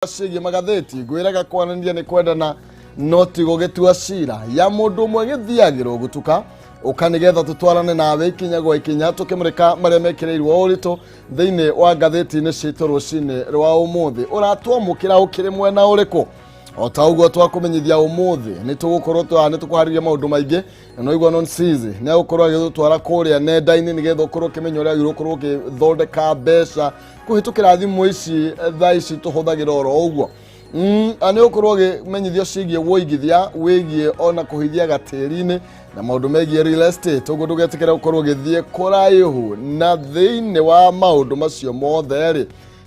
Ciĩgiĩ magathĩti ngwĩraga kwanania nĩ kwendana no ti gũgĩtua cira ya mũndũ ũmwe gĩthiagĩrwo gũtuka ũka nĩgetha tũtwarane nawe ikinya gwa ikinya tũkĩmũrĩka marĩa mekĩrĩirwo ũritũ thĩinĩ wa ngathĩti-inĩ citũ rũcinĩ rwa ũmũthĩ. Ũratwamũkĩra ũkĩrĩ mwena ũrĩkũ? O ta ũguo twakũmenyithia ũmũthĩ nĩ tũgũkorwo nĩ tũkũharĩria maũndũ maingĩ na no igua nonsizi nĩ agũkorwo agĩgũtwara kũrĩa nenda-inĩ nĩgetha ũkorwo ũkĩmenya ũrĩa wagĩrĩirwo gũkorwo ũgĩthondeka mbeca kũhĩtũkĩra thimũ ici thaa ici tũhũthagĩra oro ũguo. Na nĩ ũkorwo ũgĩmenyithio ciĩgiĩ wũigithia wĩgiĩ ona kũhithia gatĩri-inĩ na maũndũ megiĩ real estate, ũguo ndũgetĩkĩre gũkorwo ũgĩthiĩ kũraihu. Na thĩinĩ wa maũndũ macio mothe rĩ,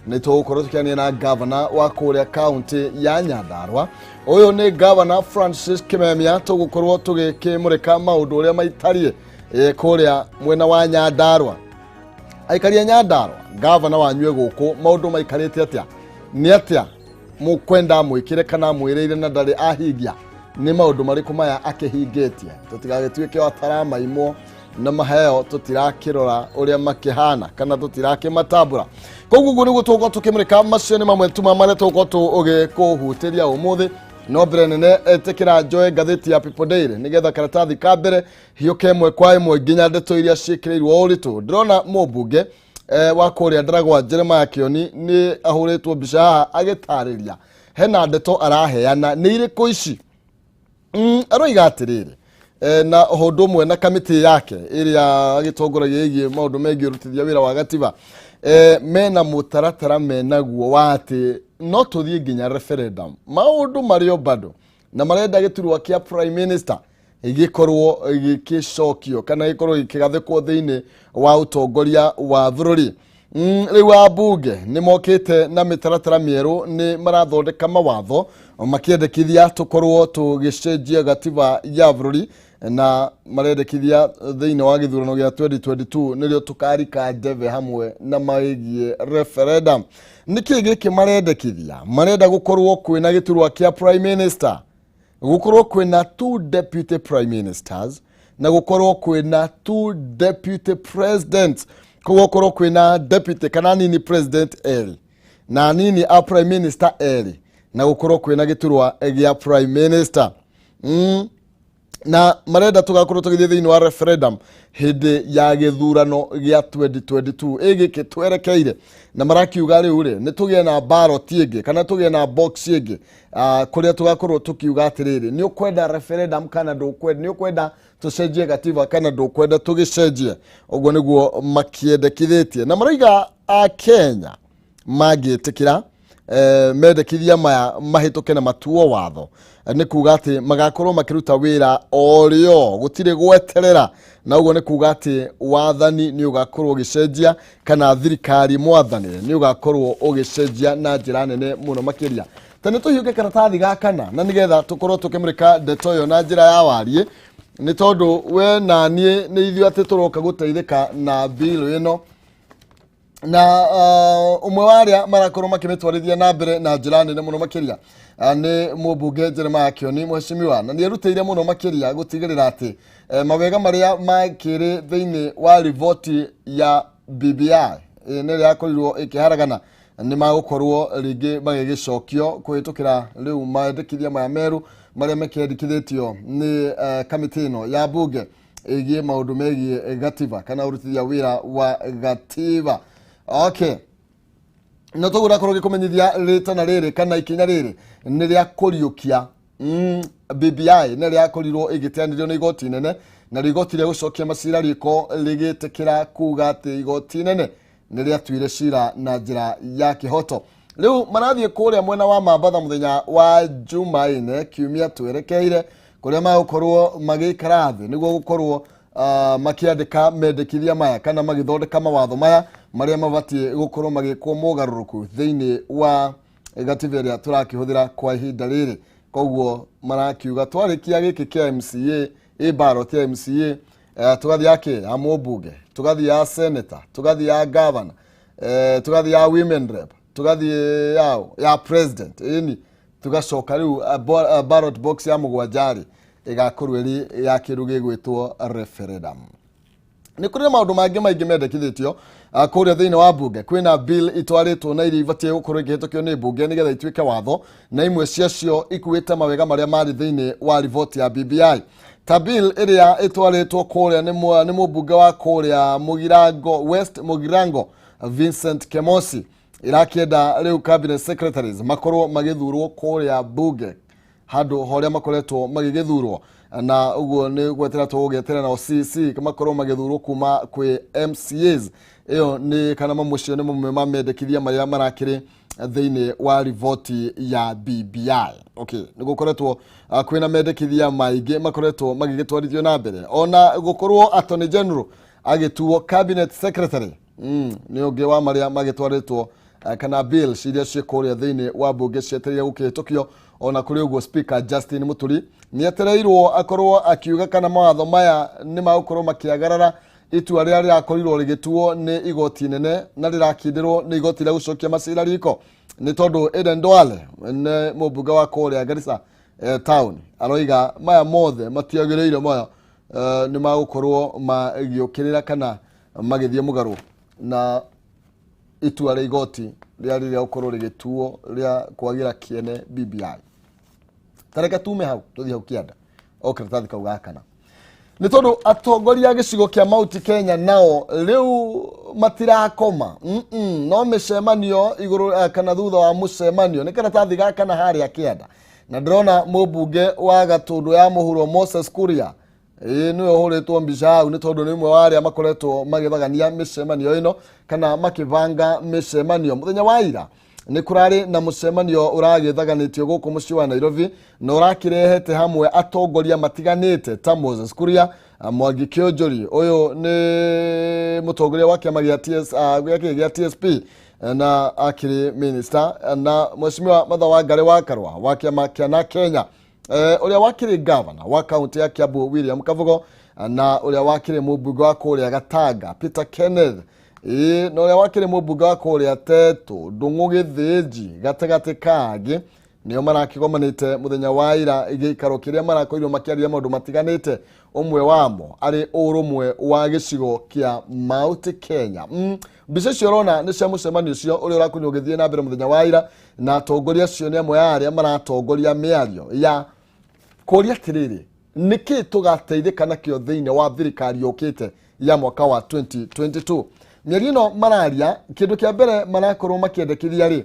nĩ tũgũkorwo tũkĩaria na gavana wa kũrĩa kaunti ya Nyandarua. Ũyũ nĩ gavana Francis Kimemia, tũgũkorwo tũgĩkĩmũrĩka maũndũ ũrĩa maitariĩ kũrĩa mwena wa Nyandarua. Aikari a Nyandarua, gavana wanyu e gũkũ, maũndũ maikarĩte atĩa? Nĩ atĩa mũkwenda mwĩkĩre kana mwĩrĩire na ndarĩ ahingia? Nĩ maũndũ marĩkũ maya akĩhingĩtie? Tũtigagĩtuĩke o ataramaimwo na maheo, tũtirakĩrora ũrĩa makĩhana kana tũtirakĩmatambũra. Koguo ũguo nĩguo tũgũkorwo tũkĩmũrĩka. Macio nĩ mamwe tu ma marĩa tũgũkorwo tũgĩkũhutĩria ũmũthĩ. No mbere nene, ĩtĩkĩra njoe ngathĩti ya People Daily nĩgetha karatathi ka mbere hiũke ĩmwe kwa ĩmwe nginya ndeto iria ciĩkĩrĩirwo ũritũ. Ndĩrona mũmbunge wa kũrĩa Ndaragwa Jeremiah Kĩoni nĩ ahũrĩtwo mbica haha agĩtarĩria hena ndeto araheana. Nĩ irĩkũ ici? Aroiga atĩrĩrĩ, na ũndũ ũmwe na kamĩtĩ yake ĩrĩa agĩtongoragia ĩgiĩ maũndũ megiĩ ũrutithia wĩra wa gatiba, mena mũtaratara menaguo wa atĩ no tũthiĩ nginya referendum maũndũ marĩ o bado, na marenda gĩturwa kĩa prime minister gĩkorwo gĩkĩcokio kana gĩkorwo gĩkĩgathĩkwo thĩinĩ wa ũtongoria wa bũrũri. Rĩu ambunge nĩ mokĩte na mĩtaratara mĩerũ, nĩ marathondeka mawatho makĩendekithia tũkorwo tũgĩcenjia gatiba ya bũrũri, na marendekithia thĩinĩ wa gĩthurano gĩa 2022 nĩrĩo tũkarika njeve hamwe na megiĩ referendum. Nĩkĩ gĩkĩ marendekithia? Marenda gũkorwo kwĩna gĩturwa kĩa prime minister, gũkorwo kwĩna two deputy prime ministers, na gũkorwo kwĩna two deputy presidents. Koguo gũkorwo kwĩna deputy kana nini president erĩ na nini a prime minister erĩ, na gũkorwo kwĩna gĩturwa gĩa prime minister. Na marenda tũgakorwo tũgĩthiĩ thĩinĩ wa referendum hĩndĩ ya gĩthurano gĩa 2022 ĩ gĩkĩ twerekeire. Na marakiuga rĩu rĩ, nĩ tũgĩe na ballot ĩngĩ kana tũgĩe na box ĩngĩ, kũrĩa tũgakorwo tũkiuga atĩrĩrĩ, nĩ ũkwenda referendum kana ndũkwenda, nĩ ũkwenda tũcenjie gatiba kana ndũkwenda tũgĩcenjie. Ũguo nĩguo makĩendekithĩtie, na marauga a Kenya mangĩtĩkĩra mendekithia maya mahĩtũke na matuo watho, nĩ kuga atĩ magakorwo makĩruta wĩra o rĩo, gũtirĩ gweterera. Na ũguo nĩ kuga atĩ wathani nĩ ũgakorwo ũgĩcenjia kana thirikari mwathani nĩ ũgakorwo ũgĩcenjia na njĩra nene mũno makĩria. Ta nĩ tũhiũke karatathi ga kana na nĩgetha tũkorwo tũkĩmũrĩka ndeto ĩyo na njĩra ya wariĩ, nĩ tondũ we na niĩ nĩ ithuĩ atĩ tũroka gũteithĩka na bill ĩno. Na ũmwe wa arĩa marakorwo makĩmĩtwarithia na mbere na njĩra nene mũno makĩria nĩ mũmbunge Jeremiah Kĩoni mheshimiwa, na nĩ erutĩire mũno makĩria gũtigĩrĩra atĩ mawega marĩa makĩrĩ thĩinĩ wa riboti ya BBI nĩ ĩrĩa yakorirwo ĩkĩharagana nĩ magũkorwo rĩngĩ magĩgĩcokio kũhĩtũkĩra rĩu mandĩkithia maya merũ marĩa makĩendekithĩtio nĩ kamĩtĩ ĩno ya mbunge ĩgiĩ maũndũ megiĩ gatiba kana ũrutithia wĩra wa gatiba. Okay, no toguo ndakorwo ngĩkũmenyithia, rĩtana rĩrĩ kana ikinya rĩrĩ nĩ rĩa kũriũkia BBI nĩ rĩakorirwo ĩgĩteanĩrio nĩ igoti inene, na igoti rĩa gũcokia macira rĩko rĩgĩtĩkĩra kuga atĩ igoti inene nĩ rĩatuire cira na njĩra ya kĩhoto. Rĩu marathiĩ kũrĩa mwena wa Mambatha mũthenya wa Jumaine kiumia twerekeire, kũrĩa magũkorwo magĩikara thĩ nĩguo gũkorwo makĩandĩka mendekithia maya kana magĩthondeka mawatho maya marĩa mabatiĩ gũkorwo magĩkwo mogarũrũku thĩinĩ wa gatiba ĩrĩa tũrakĩhũthĩra kwa ihinda rĩrĩ. Koguo marakiuga twarĩkia gĩkĩ kĩa MCA, ĩ ballot ya MCA, tũgathiĩ ya kĩ ya mũmbunge, tũgathiĩ ya senator, tũgathiĩ ya governor, tũgathiĩ ya women rep, tũgathiĩ ya president, ĩni tũgacoka rĩu ballot box ya mũgwanja rĩ, ĩgakorwo ĩrĩ ya kĩndũ gĩgwĩtwo referendum. Nĩ kũrĩ na maũndũ mangĩ maingĩ mendekithĩtio kũrĩa thĩinĩ wa mbunge. Kwĩna bill itwarĩtwo na iria ibatiĩ gũkorwo ikĩhĩtũkio nĩ mbunge nĩgetha ituĩke watho, na imwe ciacio ikuĩte mawega marĩa marĩ thĩinĩ wa riboti ya BBI, ta bill ĩrĩa ĩtwarĩtwo kũrĩa nĩ mũmbunge wa kũrĩa Mũgirango West Mũgirango, Vincent Kemosi, irakĩenda rĩu cabinet secretaries makorwo magĩthurwo kũrĩa mbunge handũ horĩa makoretwo magĩgĩthurwo, na ũguo nĩ gwetera tũgũgĩetera nao CC makorwo magĩthurwo kuma kwĩ MCAs. Ĩyo nĩ kana mamwe cio nĩ mamwe ma mendekithia marĩa marakĩrĩ thĩinĩ wa riboti ya BBI. Okay, nĩ gũkoretwo kwĩna mendekithia maingĩ makoretwo magĩgĩtwarithio na mbere, ona gũkorwo Attorney General agĩtuo cabinet secretary nĩ ũngĩ wa marĩa magĩtwarĩtwo kana bills iria ciĩ kũrĩa thĩinĩ wa mbunge cietereire gũkĩhĩtũkio. Ona kũrĩ ũguo, Speaker Justin Muturi nĩ etereirwo akorwo akiuga kana mawatho maya nĩ magũkorwo makĩagarara itua rĩrĩa rĩrakorirwo rĩgĩtuo nĩ igoti nene na rĩrakindĩrwo nĩ igoti rĩa gũcokia macira riko, nĩ tondũ Aden Duale nĩ mũmbunge wa kũrĩa Garissa town aroiga maya mothe matiagĩrĩire, maya nĩ magũkorwo magĩũkĩrĩra kana magĩthiĩ mũgarũ na itua rĩa igoti rĩarĩ rĩa gũkorwo rĩgĩtuo rĩa kwagĩra kĩene BBI. Tareke tume hau tũthiĩ hau kĩanda o karatathi kau gakana, nĩ tondũ atongoria a gĩcigo kĩa Mount Kenya nao rĩu matirakoma. No mĩcemanio igũrũ kana thutha wa mũcemanio. Nĩ karatathi gakana harĩa kĩanda, na ndĩrona mũmbunge wa Gatũndũ ya mũhuro Moses Kuria, ĩĩ, nĩwe ũhũrĩtwo mbica hau, nĩ tondũ nĩ ũmwe wa arĩa makoretwo magĩthagania mĩcemanio ĩno kana makĩbanga mĩcemanio. Mũthenya wa ira nĩ kũrarĩ na mũcemanio ũragĩthaganĩtio gũkũ mũciĩ wa Nairobi na ũrakĩrehete hamwe atongoria matiganĩte ta Moses Kuria, Mwangi Kĩonjori, ũyũ nĩ mũtongoria wa kĩama gĩa TS, gĩa TSP na akĩrĩ minister, na Mheshimiwa Martha Wangari wa Karua wa kĩama kĩa na Kenya, ũrĩa wakĩrĩ gavana wa kaunti ya Kiambu William Kavugo, na ũrĩa wakĩrĩ mũmbunge wa kũrĩa Gatanga Peter Kenneth, ĩĩ, na ũrĩa wakĩrĩ mũmbunge wa kũrĩa Tetu Ndung'u Gĩthĩnji gatagatĩ kangĩ nĩo marakĩgomanĩte mũthenya wa ira gĩikaro kĩrĩa marakorirwo makĩaria maũndũ matiganĩte, ũmwe wamo arĩ ũrũmwe wa gĩcigo kĩa Mount Kenya. Mbica icio ũrona nĩ cia mũcemanio ũcio ũrĩa ũrakorirwo ũgĩthiĩ na mbere mũthenya wa ira, na atongoria acio nĩ amwe a arĩa maratongoria mĩario ya kũria atĩrĩrĩ, nĩkĩ tũgateithĩka nakĩo thĩinĩ wa thirikari yũkĩte ya mwaka wa 2022? Mĩario ĩno mararia, kĩndũ kĩa mbere marakorwo makĩendekithia rĩ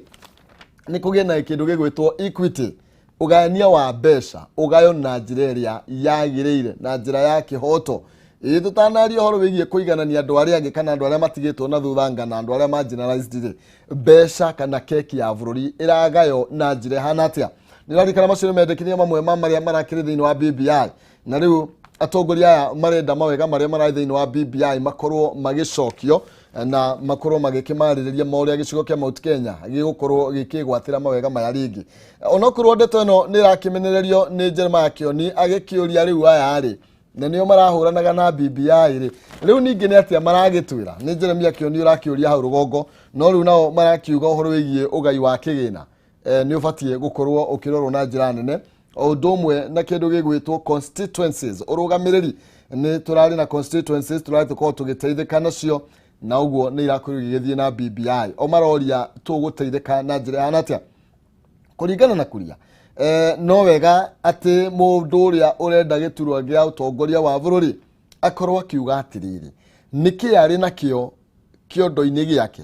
nĩ kũgĩe na kĩndũ gĩgwĩtwo equity, ũgayania wa mbeca ũgayo na njĩra ĩrĩa yagĩrĩire na njĩra ya kĩhoto. Ĩĩ, tũtanaria ũhoro wĩgiĩ kũiganania andũ arĩa angĩ kana andũ arĩa matigĩtwo na thutha ngana andũ arĩa marginalized rĩ, mbeca kana keki ya bũrũri ĩragayo na njĩra ĩhana atĩa? Nĩ ũraririkana macio nĩ mendekithia mamwe ma marĩa marakĩrĩ thĩinĩ wa BBI, na rĩu atongoria aya marenda mawega marĩa mararĩ thĩinĩ wa BBI makorwo magĩcokio na makorwo magĩkĩmarĩrĩria ma ũrĩa gĩcigo kĩa Mount Kenya gĩgũkorwo gĩkĩgwatĩra mawega maya rĩngĩ, onokorwo ndeto ĩno nĩ ĩrakĩmenererio nĩ Jeremiah Kĩoni agĩkĩũria rĩu aya rĩ na nĩo marahũranaga na BBI rĩ, rĩu ningĩ nĩ atĩa maragĩtwĩra? Nĩ Jeremiah Kĩoni ũrakĩũria hau rũgongo, no rĩu nao marakiuga ũhoro wĩgiĩ ũgai wa kĩgĩna nĩ ũbatiĩ gũkorwo ũkĩrorwo na njĩra nene, o ũndũ ũmwe na kĩndũ gĩgwĩtwo constituencies, ũrũgamĩrĩri. Nĩ tũrarĩ na constituencies tũrarĩ tũkorwo tũgĩteithĩka nacio, na ũguo nĩ irakorirwo igĩgĩthiĩ na BBI. O maroria tũgũteithĩka na njĩra ĩhana atĩa kũringana na kuria. No wega atĩ mũndũ ũrĩa ũrenda gĩturwa gĩa ũtongoria wa bũrũri akorwo akiuga atĩrĩrĩ, nĩkĩ arĩ nakĩo kĩondo-inĩ gĩake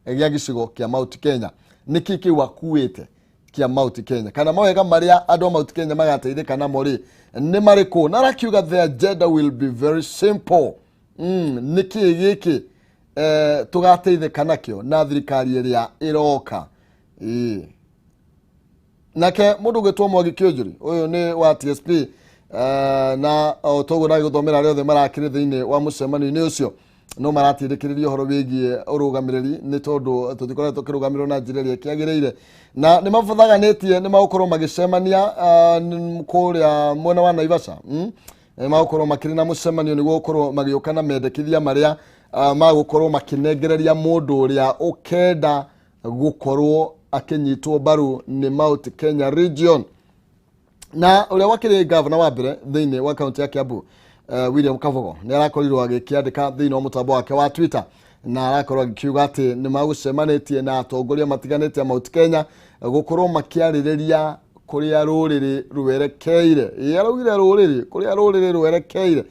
gĩa gĩcigo kĩa Mount Kenya, nĩkĩ kĩu akuĩte kĩa Mount Kenya, kana mawega marĩa andũ a Mount Kenya magateithĩka namo rĩ nĩ marĩkũ? Na arakiuga the agenda will be very simple. Nĩkĩ gĩkĩ tũgateithĩka nakĩo na thirikari ĩrĩa ĩroka? Ĩĩ. Nake mũndũ ũgwĩtwo Mwangi Kĩũnjũri, ũyũ nĩ wa TSP, na o toguo ndagĩgũthomera arĩa othe marakĩrĩ thĩinĩ wa mũcemanio-inĩ ũcio, no maratindĩkĩrĩria ũhoro wĩgiĩ ũrũgamĩrĩri, nĩ tondũ tũtikoretwo tũkĩrũgamĩrĩrwo na njĩra ĩrĩa ĩkĩagĩrĩire, na nĩ mabathaganĩtie nĩ magũkorwo magĩcemania kũrĩa mwena wa Naivasha. Nĩ magũkorwo makĩrĩ na mũcemanio nĩguo gũkorwo magĩũka na mendekithia marĩa magũkorwo makĩnengereria mũndũ ũrĩa ũkenda gũkorwo akĩnyitwo mbaru nĩ Mount Kenya region. Na ũrĩa wakĩrĩ gavana wa mbere thĩinĩ wa kaunti ya Kiambu, William Kabogo nĩ arakorirwo agĩkĩandĩka thĩinĩ wa mũtambo wake wa Twitter, na arakorwo agĩkiuga atĩ nĩ magũcemanĩtie na atongoria matiganĩte a Mount Kenya gũkorwo makĩarĩrĩria kũrĩa rũrĩrĩ rwerekeire. Ĩ araugire rũrĩrĩ, kũrĩa rũrĩrĩ rwerekeire,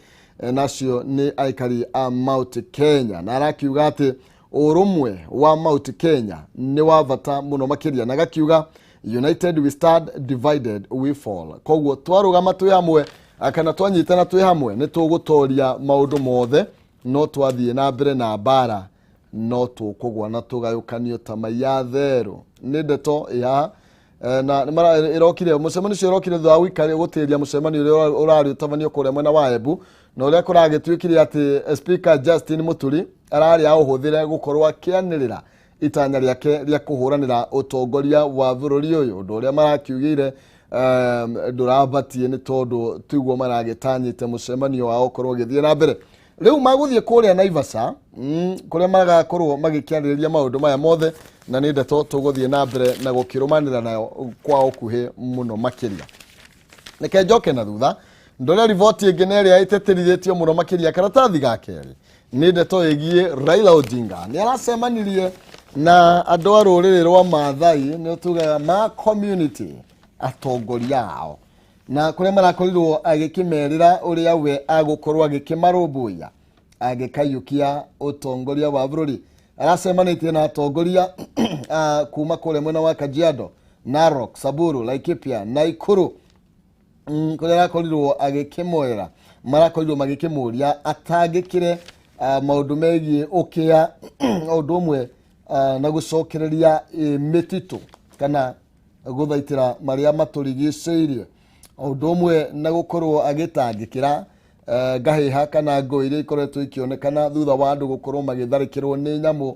nacio nĩ aikari a Mount Kenya, na arakiuga atĩ ũrũmwe wa Mount Kenya nĩ wa bata mũno makĩria, na agakiuga united we stand, divided we fall. Koguo twarũgama twĩ hamwe kana twanyitana twĩ hamwe nĩ tũgũtoria maũndũ mothe, no twathiĩ na mbere na mbara no tũkũgwa na tũgayũkanio ta mai ya therũ. Nĩ ndeto ya na ĩrokire mũcemanio ũcio ũrokire thutha wa gũikaria gũtĩria mũcemanio ũrĩa ũrarĩ ũtabanio kũrĩa mwena wa Embu, na ũrĩa kũragĩtuĩkire atĩ Speaker Justin Muturi ararĩ aũhũthĩre gũkorwo akĩanĩrĩra itanya rĩake rĩa kũhũranĩra ũtongoria wa bũrũri ũyũ, ũndũ ũrĩa marakiugĩire ndũrabatie nĩ tondũ tiguo maragĩtanyĩte mũcemanio wao ũkorwo ũgĩthiĩ na mbere. Rĩu magũthiĩ kũrĩa Naivasha, kũrĩa magakorwo magĩkĩarĩrĩria maũndũ maya mothe, na nĩ ndeto tũgũthiĩ na mbere na gũkĩrũmanĩra nayo kwa ũkuhĩ mũno makĩria. Reke njoke na thutha ndore riboti ĩngĩ na ĩrĩa ĩtĩtĩrithĩtio mũno makĩria karatathi ga kerĩ, nĩ ndeto ĩgiĩ Raila Odinga. Nĩ aracemanirie na andũ a rũrĩrĩ rwa Maathai, nĩ tugaga ma community, atongoria ao, na kũrĩa marakorirwo agĩkĩmerĩra ũrĩa we agũkorwo agĩkĩmarũmbũiya agĩkaiyũkia ũtongoria wa bũrũri. Aracemanĩtie na atongoria kuma kũrĩa mwena wa Kajiado, Narok, Samburu, Laikipia, Nakuru, kũrĩa arakorirwo agĩkĩmwĩra, marakorirwo magĩkĩmũria atangĩkĩre maũndũ megiĩ ũkĩa ũndũ ũmwe na gũcokereria mĩtitũ kana gũthaitĩra marĩa matũrigicĩirie, ũndũ ũmwe na gũkorwo agĩtangĩkĩra ngahĩha kana ngũĩ iria ikoretwo ikĩonekana thutha wa andũ gũkorwo magĩtharĩkĩrwo nĩ nyamũ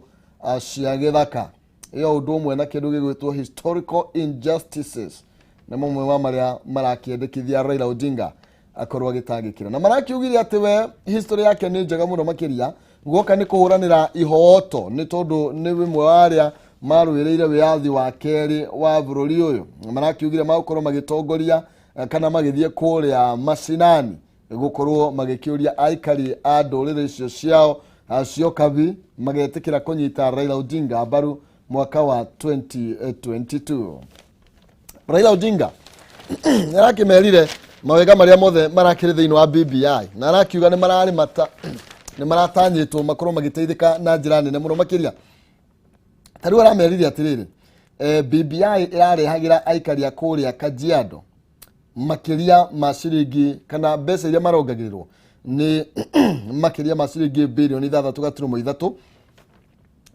cia gĩthaka. Ĩyo ũndũ ũmwe na kĩndũ gĩgwĩtwo historical injustices nĩ mamwe ma marĩa marakĩendekithia Raila Odinga akorwo agĩtangĩkĩra, na marakiugire atĩ we history yake nĩ njega mũno makĩria guoka nĩ kũhũranĩra ihoto, nĩ tondũ nĩ ũmwe wa arĩa marũĩrĩire wĩyathi wa kerĩ wa bũrũri ũyũ. Marakiugire magũkorwo magĩtongoria kana magĩthiĩ kũrĩa macinani gũkorwo magĩkĩũria aikari a ndũrĩrĩ icio ciao cio kabi magetĩkĩra kũnyita Raila Odinga mbaru mwaka wa 2022. Raila Odinga arakĩmerire mawega marĩa mothe marakĩrĩ thĩinĩ wa BBI, na arakiuga nĩ mararĩ mata nĩ maratanyĩtwo makorwo magĩteithĩka na njĩra nene mũno makĩria. Ta rĩu aramerire atĩrĩrĩ, BBI ĩrarehagĩra aikari a kũrĩa Kajiado makĩria ma ciringi kana mbeca iria marongagĩrĩrwo nĩ makĩria ma ciringi birioni 6.3,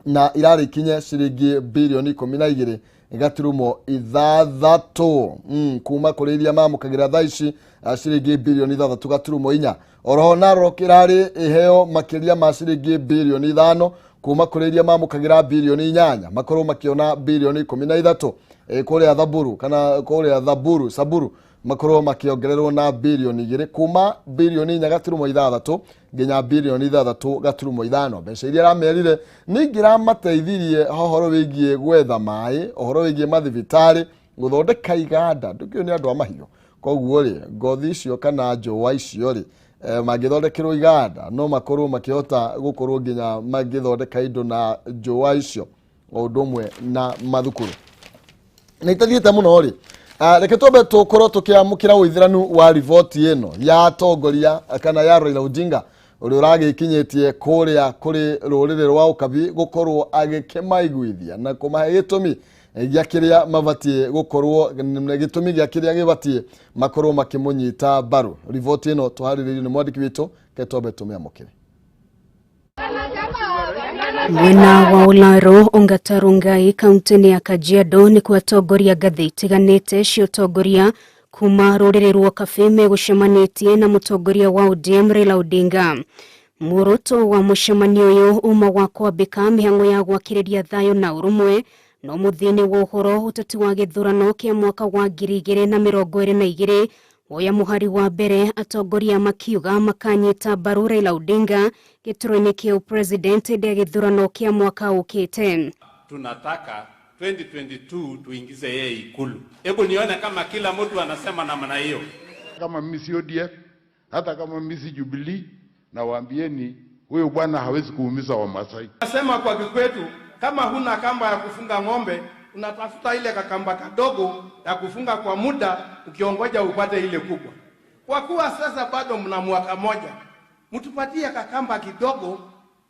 na irarĩ ikinye ciringi birioni 12.6, kuma kũrĩ iria mamũkagĩra thaa ici ciringi birioni 6.4. Oroho Narok ĩrarĩ ĩheo makĩria ma ciringi birioni 5, kuma kũrĩ iria mamũkagĩra birioni 8, makorwo makĩona birioni 13. Kũrĩa Thamburu kana kũrĩa Thamburu Samburu makorwo makĩongererwo na birioni 2, kuma birioni 4.6 nginya birioni 6.5. Mbeca iria aramerire nĩ ingĩramateithirie ũhoro wĩgiĩ gwetha maĩ, ũhoro wĩgiĩ mathibitarĩ, gũthondeka iganda. Ndũkĩũĩ nĩ andũ a mahiũ, koguo rĩ ngothi icio kana njũa icio rĩ, mangĩthondekerwo iganda no makorwo makĩhota gũkorwo nginya magĩthondeka indo na njũa icio, o ũndũ ũmwe na mathukuru na itathiĩte mũno rĩ. Reke twambe tũkorwo tũkĩamũkĩra ũithĩranu wa riboti ĩno ya atongoria kana ya Raila Odinga ũrĩa ũragĩkinyĩtie kũrĩa kũrĩ rũrĩrĩ rwa ũkabi gũkorwo agĩkĩmaiguithia na kũmahe gĩtũmi gĩa kĩrĩa mabatiĩ gũkorwo, gĩtũmi gĩa kĩrĩa gĩbatiĩ makorwo makĩmũnyita mbaru. Riboti ĩno tũharĩrĩirio nĩ mwandĩki witũ, reke twambe tũmĩamũkĩre. Mwena wa Olaro Ongata Rongai kaunti-inĩ ya Kajiado nĩkuo atongoria ngathĩ itiganĩte cia ũtongoria kuma rũrĩrĩ rwa Kabi megũcemanĩtie na mũtongoria wa ODM Raila Odinga. Muoroto wa mũcemanio ũyũ uma wa kwambĩka mĩhang'o ya gwakĩrĩria thayũ na ũrũmwe, no mũthia-inĩ wa ũhoro ũteti wa gĩthurano kĩa mwaka wa 2022 woya mũhari wa mbere, atongoria makiuga makanyita mbaru Raila Odinga gĩturwa-inĩ kĩa president hĩndĩ ya gĩthurano kĩa mwaka ũkĩte. Tunataka 2022 tuingize yeye Ikulu. Hebu nione kama kila mtu anasema namna hiyo. Kama mimi si ODM, Hata kama mimi si Jubilee, nawaambieni huyo bwana hawezi kuumiza Wamasai. Nasema kwa Kikwetu, kama huna kamba ya kufunga ng'ombe, unatafuta ile kakamba kadogo ya kufunga kwa muda, ukiongoja upate ile kubwa. Kwa kuwa sasa bado mna mwaka moja, mtupatie kakamba kidogo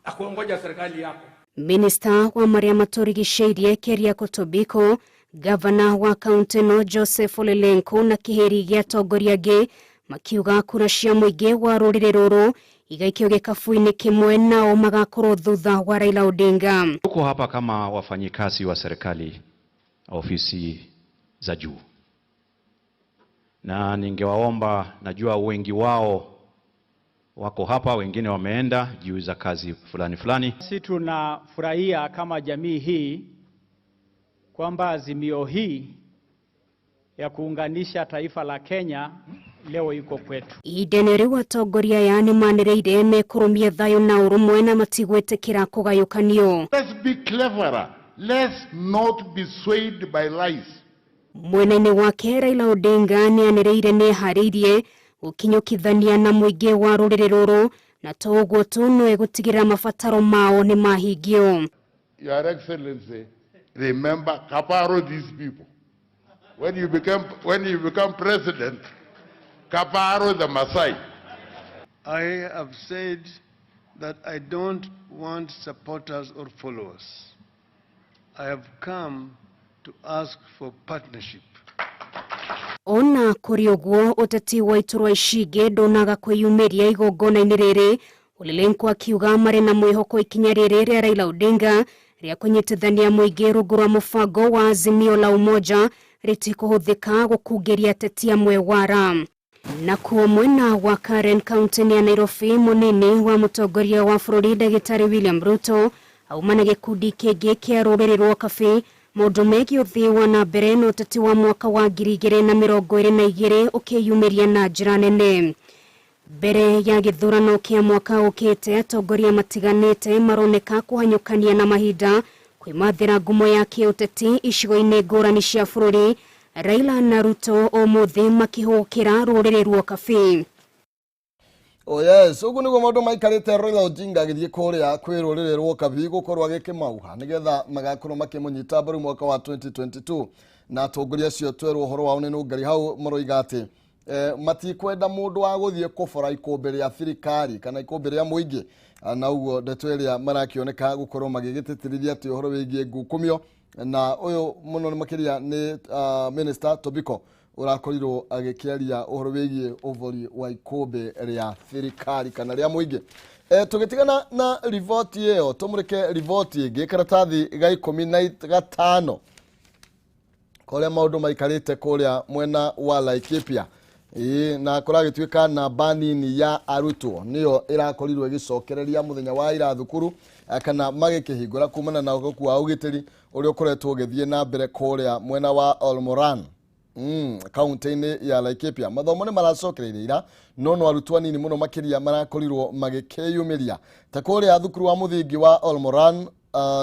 ya kuongoja serikali yako. Minista wa maria maturigicĩirie Keriako Tobiko, gavana wa kaunti no Joseph Ole Lenku na kĩhĩri gĩa atongoria angĩ makiuga kura cia mũingĩ wa rũrĩrĩ rũrũ igaikio gĩkabu-inĩ kĩmwe nao magakorwo thutha wa Raila Odinga. Tuko hapa kama wafanyikazi wa serikali, ofisi za juu, na ningewaomba, najua wengi wao wako hapa, wengine wameenda juu za kazi fulani fulani. Sisi tunafurahia kama jamii hii kwamba azimio hii ya kuunganisha taifa la Kenya leo iko kwetu. Ihinda-inĩ rĩu atongoria aya nĩmanĩrĩire mekũrũmia thayũ na ũrũmwe na matigwĩtĩkĩra kũgayũkanio. Let's be cleverer. Let's not be swayed by lies. Mwena-inĩ wake Raila Odinga nĩanĩrĩire nĩeharĩirie gũkinyũkithania na mũingĩ wa rũrĩrĩ rũrũ na to ũguo tu no egũtigĩrĩra mabataro mao nĩmahingio. Your Excellency, remember, Kaparo these people. When you become president, Kaparo the Maasai. I have said that I don't want supporters or followers. I have come to ask for partnership. Ona kũrĩ ũguo ũteti wa iturwa ici ingĩ ndũnaga kwĩyumĩria igongona-inĩ rĩrĩ, Ole Lenku akiuga marĩ na mwĩhoko ikinya rĩrĩ rĩa Raila Odinga rĩa kũnyitithania mũingĩ rungu rwa mũbango wa Azimio la Umoja rĩtikũhũthĩka gũkungĩria ateti amwe wara. Nakuo mwena wa Karen kaunti ya Nairobi, mũnini wa mũtongoria wa bũrũri ndagĩtarĩ William Ruto auma na gĩkundi kĩngĩ kĩa rũrĩrĩ rwa Kabĩ maũndũ megiĩ ũthii wa na mbere na ũteti wa mwaka wa 2022 ũkĩyumĩria na njĩra nene. Mbere ya gĩthurano kĩa mwaka ũkĩte, atongoria matiganĩte maroneka kũhanyũkania na mahinda kwĩmathĩra ngumo ya kĩũteti icigo-inĩ ngũrani cia bũrũri, Raila na Ruto ũmũthĩ makĩhũkĩra rũrĩrĩ rwa Kabĩ. Oh yes, ũguo nĩguo maũndũ maikarĩte. Raila Odinga agĩthiĩ kũrĩa kwĩ rũrĩrĩ rwa Kabii gũkorwo agĩkĩmauha nĩgetha magakorwo makĩmũnyita mbaru mwaka wa 2022, na atongoria acio twerwo ũhoro wao nĩ nũngari hau maroiga atĩ matikwenda mũndũ wa gũthiĩ kũbora ikũmbĩ rĩa thirikari kana ikũmbĩ rĩa mũingĩ. Na ũguo ndeto ĩrĩa marakĩoneka gũkorwo magĩgĩtĩtĩrithia atĩ ũhoro wĩgiĩ ngukumio na ũyũ mũno makĩria nĩ Minister Tobiko ũrakorirwo agĩkĩaria ũhoro wĩgiĩ ũbori wa ikũmbĩ rĩa thirikari kana rĩa mũingĩ. Tũgĩtigana na riboti ĩyo, tũmũrĩke riboti ĩngĩ, karatathi ga 15, kũrĩa maũndũ maikarĩte kũrĩa mwena wa Laikipia. Ĩĩ, na kũragĩtuĩka namba nini ya arutwo nĩyo ĩrakorirwo ĩgĩcokereria mũthenya wa ira thukuru kana magĩkĩhingũra kumana na ũgoku wa ũgitĩri ũrĩa ũkoretwo ũgĩthiĩ na mbere kũrĩa mwena wa Olmoran, kaunti-inĩ ya Laikipia. Mathomo nĩ maracokereirie ira, no no arutwo anini mũno makĩria marakorirwo magĩkĩyumĩria ta kũrĩa thukuru wa mũthingi wa Olmoran.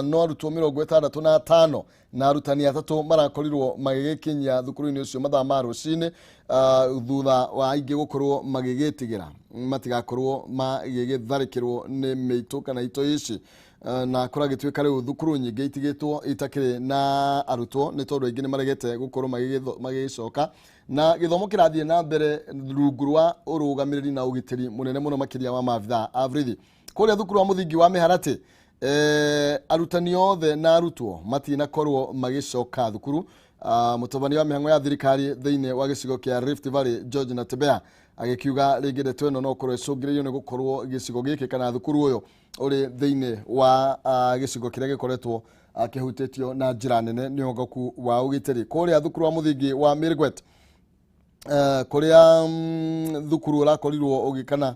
No arutwo 65 na arutani 3 marakorirwo magĩgĩkinyia thukuru-inĩ ũcio mathaa ma rũcinĩ, thutha wa aingĩ gũkorwo magĩgĩtigĩra matigakorwo magĩgĩtharĩkĩrwo nĩ mĩitũ kana ito ici. Na kũragĩtuĩka rĩu thukuru nyingĩ itigĩtwo itakĩrĩ na arutwo nĩ tondũ aingĩ nĩ maregete gũkorwo magĩgĩcoka, na gĩthomo kĩrathiĩ na mbere rungu rwa ũrũgamĩrĩri na ũgitĩri mũnene mũno makĩria wa maabithaa a borithi. Kũrĩa thukuru wa mũthingi wa Mĩharatĩ, arutani othe na arutwo matinakorwo magĩcoka thukuru. Mũtabania wa mĩhang'o ya thirikari thĩinĩ wa gĩcigo kĩa Rift Valley, George Natembeya, agĩkiuga rĩngĩ ndeto ĩno no korwo ĩcũngĩrĩirio nĩ gũkorwo gĩcigo gĩkĩ kana thukuru ũyũ ũrĩ thĩinĩ wa gĩcigo kĩrĩa gĩkoretwo kĩhutĩtio na njĩra nene nĩ ũgoku wa ũgitĩri. Kũrĩa thukuru wa mũthingi wa Mirgwet, kũrĩa thukuru ũrakorirwo ũgĩkana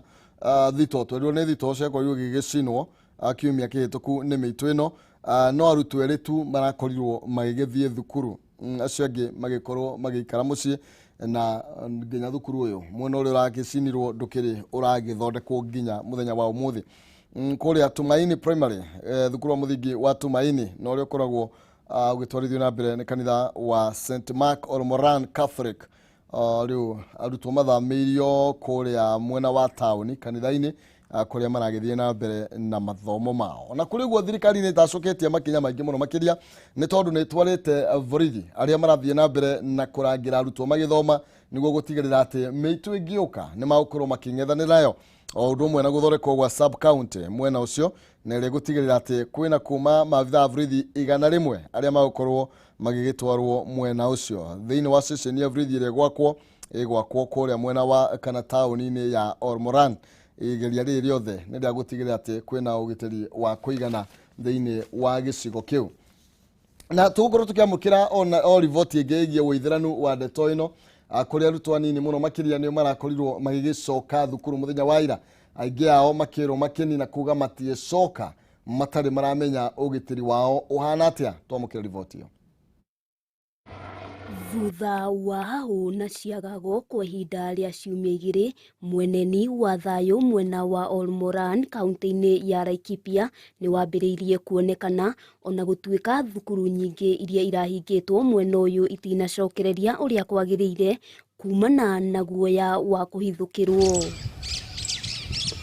thito twerirwo nĩ thito ciakorirwo igĩgĩcinwo kiumia kĩhĩtũku nĩ mĩitũ ĩno, no arutwo erĩ tu marakorirwo magĩgĩthiĩ thukuru, acio angĩ magĩkorwo magĩikara mũciĩ, na nginya thukuru ũyũ mwena ũrĩa ũragĩcinirwo ndũkĩrĩ ũragĩthondekwo nginya mũthenya wa ũmũthĩ. Kũrĩa Tumaini Primary, thukuru wa mũthingi wa Tumaini na ũrĩa ũkoragwo ũgĩtwarithio na mbere nĩ kanitha wa St Mark Olmoran Catholic. Rĩu arutwo mathamĩirio kũrĩa mwena wa taũni kanitha-inĩ, kũrĩa maragĩthiĩ na mbere na mathomo mao. Na kũrĩ ũguo thirikari nĩ ĩtacũkĩtie makinya maingĩ mũno makĩria, nĩ tondũ nĩ ĩtwarĩte borithi arĩa marathiĩ na mbere na kũrangĩra arutwo magĩthoma, nĩguo gũtigĩrĩra atĩ mĩitũ ĩngĩũka nĩ magũkorwo makĩng'ethanĩra nayo, o ũndũ ũmwe na gũthondekwo gwa sub county mwena ũcio, na ĩrĩa gũtigĩrĩra atĩ kwĩna kuma maabitha a borithi 100 arĩa magũkorwo magĩgĩtwarwo mwena ũcio thĩinĩ wa ceceni ya borithi ĩrĩa ĩgwakwo kũrĩa mwena wa kana taũni-inĩ ya Olmoran. Igeria rĩrĩ rĩothe nĩ rĩa gũtigĩrĩra atĩ kwĩna ũgitĩri wa kũigana thĩinĩ wa gĩcigo kĩu. Na tũgũkorwo tũkĩamũkĩra ona o riboti ĩngĩ ĩgiĩ ũithĩranu wa ndeto ĩno, kũrĩa arutwo anini mũno makĩria nĩo marakorirwo magĩgĩcoka thukuru mũthenya wa ira, aingĩ ao makĩrwo makĩni na kuga matiĩcoka matarĩ maramenya ũgitĩri wao ũhana atĩa. Twamũkĩra riboti ĩyo. Thutha wa hau na ciagago kwa ihinda rĩa ciumia 2, mweneni wa thayũ mwena wa Olmoran kaunti-inĩ ya Laikipia nĩ wambĩrĩirie kuonekana, ona gũtuĩka thukuru nyingĩ iria irahingĩtwo mwena ũyũ itinacokereria ũrĩa kwagĩrĩire kumana na guoya wa kũhithũkĩrwo.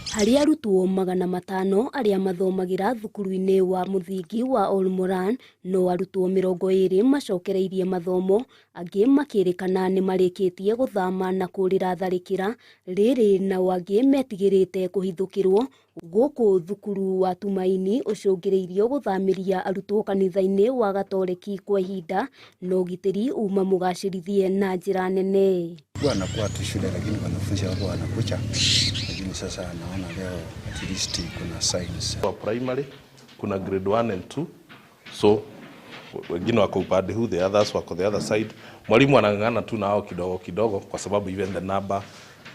Harĩ arutwo 500 arĩa mathomagĩra thukuru-inĩ wa mũthingi wa Olmoran, no arutwo 20 macokereirie mathomo, angĩ makĩrĩkana nĩ marĩkĩtie gũthama na kũrĩra tharĩkĩra rĩrĩ, nao angĩ metigĩrĩte kũhithũkĩrwo. Gũkũ thukuru wa Tumaini ũcũngĩrĩirio gũthamĩria arutwo kanitha-inĩ wa Gatoreki kwa ihinda, na ũgitĩri uma mũgacĩrithie na njĩra nene. Wanakuwa tu shule lakini wanafunzi wako wanakuja, lakini sasa naona leo at least kuna signs. Kwa primary kuna grade 1 and 2, so wengine wako upande huu, the others wako the other side. Mwalimu anang'ang'ana tu nao kidogo kidogo kwa sababu even the number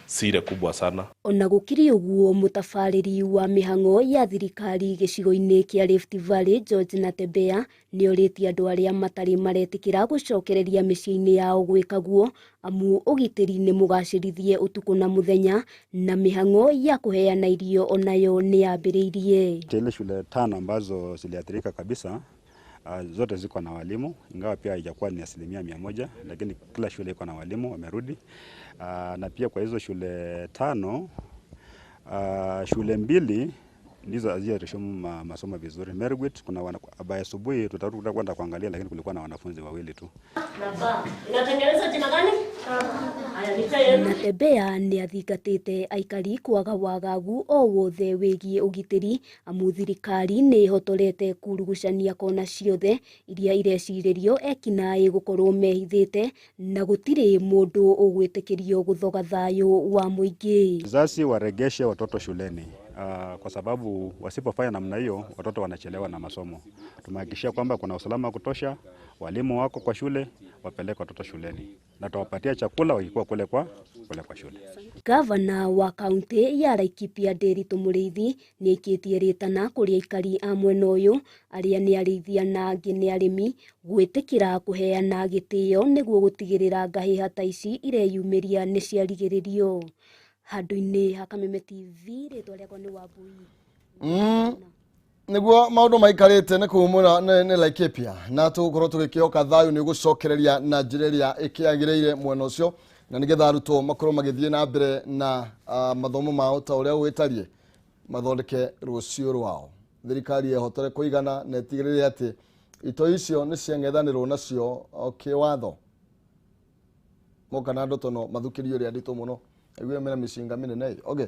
si ile kubwa sana. Ona gũkĩrĩ ũguo, mũtabarĩri wa mĩhang'o ya thirikari gĩcigo-inĩ kĩa Rift Valley George Natembeya nĩorĩtie andũ arĩa matarĩ maretĩkĩra gũcokereria mĩciĩ-inĩ yao gwĩka guo, amu ũgitĩri nĩ mũgacĩrithie ũtukũ na mũthenya, na mĩhang'o ya kũheana irio onayo nĩ yambĩrĩirie. Ile shule 5 ambazo ziliathirika kabisa, zote ziko na walimu, ingawa pia haijakuwa ni 100%, lakini kila shule iko na walimu wamerudi. Na pia kwa hizo shule 5, shule 2 ndizo hazijareshumu masomo vizuri. Mergwit kuna baada asubuhi tutarudi kwenda kuangalia, lakini kulikuwa na wanafunzi 2 tu. Inatengeneza jina gani? Natembeya nĩ athingatĩte aikari kwaga wagagu o wothe wĩgiĩ ũgitĩri, amu thirikari nĩ ĩhotorete kurugucania kona ciothe iria irecirĩrio ekinaĩ gũkorwo mehithĩte, na gũtirĩ mũndũ ũgwĩtĩkĩrio gũthoga thayũ wa mũingĩ. Wazazi waregeshe watoto shuleni, kwa sababu wasipofanya namna hiyo watoto wanachelewa na masomo. Tumehakikishia kwamba kuna usalama wa kutosha, walimu wako kwa shule, wapeleke watoto shuleni na tuwapatie chakula wakikuwa kule kwa shule. Gavana wa kaunti ya Laikipia Ndiritu Mũrĩithi nĩaikĩtie rĩtana kũrĩ aikari a mwena ũyũ arĩa nĩ arĩithia na angĩ nĩ arĩmi gwĩtĩkĩra kũheana gĩtĩo nĩguo gũtigĩrĩra ngahĩha ta ici ireyumĩria nĩ ciarigĩrĩrio. Handũ-inĩ ha Kameme TV, rĩtwa rĩakwa nĩ Wambui. Nĩguo maũndũ maikarĩte nĩ kũu nĩ Laikipia, na tũgũkorwo tũgĩkĩhoka thayũ nĩ ũgũcokereria na njĩra ĩrĩa ĩkĩagĩrĩire mwena ũcio, na nĩgetha arutwo makorwo magĩthiĩ na mbere na mathomo mao ta ũrĩa gwĩtariĩ, mathondeke rũciũ rwao. Thirikari ĩhotore kũigana na ĩtigĩrĩre atĩ itoi icio nĩ ciang'ethanĩrwo nacio kĩwatho. Moka na ndoto no mathukĩrio ũrĩa nditũ mũno. Aiguire mena mĩcinga mĩnene. Okay.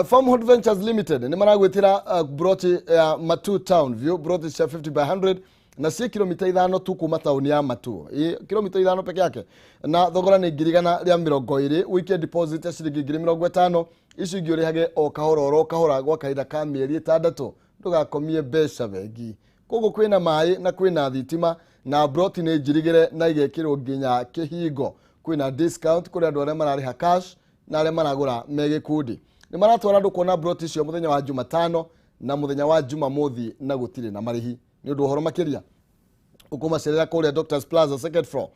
Farmhold Ventures Limited nĩ maragwĩtĩra broti ya Matu Town View, broti cia 50 by 100 na ciĩ kilomita 5 tu kuma taũni ya Matu. Kilomita 5 peke yake. Na thogora nĩ 120,000, weekend deposit ya ciringi 50,000, icio ingĩ ũrĩhage o kahora oro kahora gwa kahinda ka mĩeri 6, ndũgakomie mbeca bengi. Koguo kwĩna maĩ na kwĩna thitima, na broti nĩ njirigĩre na igekĩrwo nginya kĩhingo. Kwĩna discount kũrĩ andũ arĩa mararĩha cash na arĩa maragũra me gĩkundi. Nĩ maratwara andũ kuona broti icio mũthenya wa Jumatano na mũthenya wa Jumamothi, na gũtirĩ na marĩhi. Nĩ ũndũ ũhoro makĩria ũkũmacerera kũrĩa Doctors Plaza second floor,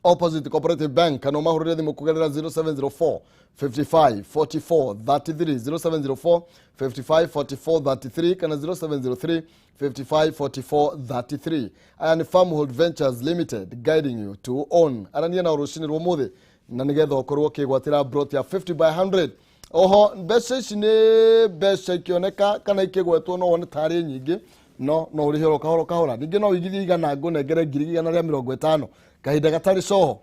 Opposite Cooperative Bank, kana ũmahũrĩre thimũ kũgerera 0704 55 44 33, 0704 55 44 33 kana 0703 55 44 33. Aya nĩ Farmhold Ventures Limited, guiding you to own. Arania na rũcinĩ rwa ũmũthĩ na nĩgetha ũkorwo ũkĩgwatĩra brot ya 50 by 100. Oho mbeca ici nĩ mbeca ikĩoneka kana ikĩgwetwo no wone tarĩ nyingĩ, no no ũrĩhe oro kahora kahora. Ningĩ no ũigithie 100 ngũnengere 150,000 kahinda gatarĩ coho.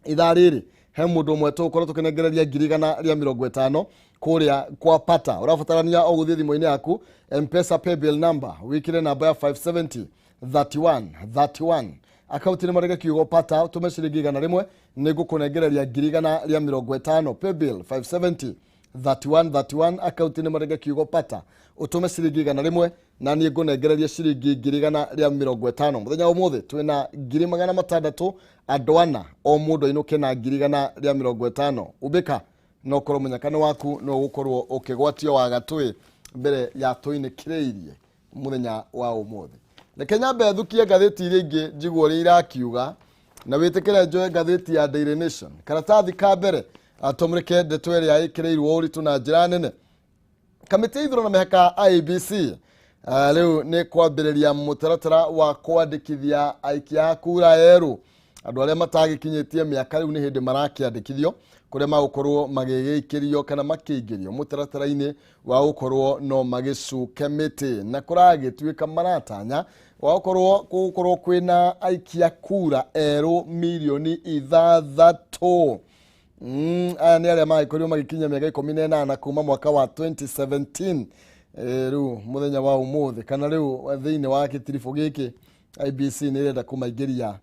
Ithaa rĩrĩ he mũndũ ũmwe tũgũkorwo tũkĩnengereria 150,000 kũrĩa kwa pata. Ũrabatarania o gũthiĩ thimũ-inĩ yaku Mpesa paybill number, wĩkĩre namba ya 570 31 31, akaunti nĩ marĩge kiugo pata, ũtũme ciringi 100, nĩ ngũkũnengereria 150,000. Paybill 570 31 31, akaunti nĩ marĩge kiugo pata, ũtũme ciringi 100 na niĩ ngũnengereria ciringi 150,000. Mũthenya wa ũmũthĩ twĩna 600,000 andũ ana, o mũndũ ainũke na 150,000. Umbĩka no ũkorwo mũnyaka nĩ waku, no ũgũkorwo ũkĩgwatio wa gatũĩ mbere ya tũinĩkĩrĩirie mũthenya wa ũmũthĩ. Reke nyambe thukie ngathĩti iria ingĩ njiguo ũrĩa irakiuga, na wĩtĩkĩre njoe ngathĩti ya Daily Nation karatathi ka mbere, atũmũrĩke ndeto ĩrĩa ĩkĩrĩirwo ũritũ na njĩra nene. Kamĩtĩ ya ithurano na mĩhaka IEBC rĩu nĩ kwambĩrĩria mũtaratara wa kwandĩkithia aikia a kura erũ, andũ arĩa matagĩkinyĩtie mĩaka rĩu nĩ hĩndĩ marakĩandĩkithio, kũrĩa magũkorwo magĩgĩikĩrio kana makĩingĩrio mũtaratara-inĩ wa gũkorwo no magĩcuke mĩtĩ, na kũragĩtuĩka maratanya wa gũkorwo kwĩna aikia kura erũ 6 milioni. Aya nĩ arĩa magĩkorirwo magĩkinyia mĩaka 18 kuma mwaka wa 2017. Rĩu mũthenya wa ũmũthĩ kana rĩu thĩinĩ wa gĩtiribũ gĩkĩ IBC nĩ ĩrenda kũmaingĩria